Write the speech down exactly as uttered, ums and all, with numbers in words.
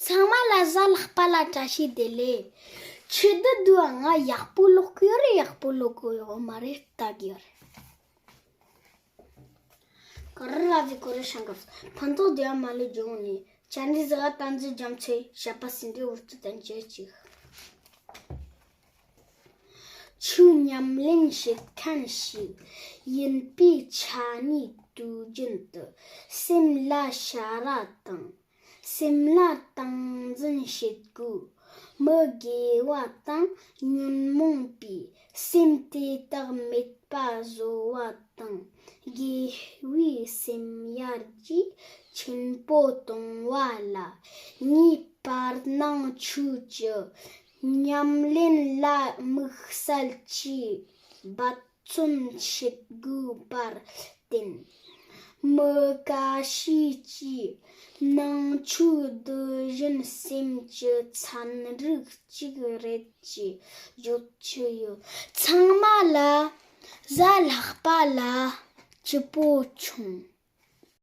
ཚང་མ་ལ་གཟའ་ལྷག་པ་ལ་བཀྲ་ཤིས་བདེ་ལེགས། ཆི་དུ་དུ་ང་ཡག་པོ་ཀློག་གི་ཡོད་རེད། ཡག་པོ་ཀློག་གི་ཡོད་མ་རེད། ལྟ་གི་ཡོད་རེད། ག་རེ་ལ་ཟི་གོ་རེ་ཤང་གབ། ཕན་ཐོགས་དེ་ཡང་མ་ལུས་འབྱུང་ནི། ཅན་རི་ཟི་ག་ཏན་ཟི་རྒྱ་མཚོའི་བཤད་པ་ཟིན་འདྲེ་འུར་དུ་ཏན་ཅེ་ཅིག་ཆུ་ཉམས་ལེན་བྱེད་མཁན་ཞིག་ཡིན་པའི་ཆ་ནས་དུས་རྒྱུན་དུ་སེམས་ལ་ཕྱར་བ་དང་། སེམས་ལ་སྟངས་འཛིན་བྱེད་དགོས། མི་དགེ་བ་དང་ཉོན་མོངས་པའི་སེམས་དེ་དག་མེད་པ་བཟོ་བ་དང་། དགེ་བའི་སེམས་ཡར་རྒྱས་ཆེན་པོ་གཏོང་བ་ལ། ངས་བར་སྣང་ཆོས་ཀྱི་ཉམས་ལེན་ལ་དམིགས་བསལ་གྱིས་འབད་བརྩོན་བྱེད་དགོས་པར་བརྟེན། མི་འགའ་ཞིག་གིས་ནང་ཆོས་སྡུད་བཞིན་སེམས་ཀྱི་ཚན་རིག་ཅིག་རེད་ཅེས་བརྗོད་ཀྱི་ཡོད། ཚང་མ་ལ་གཟའ་ལྷག་པ་ལ་སྐྱིད་པོ་བྱུང་།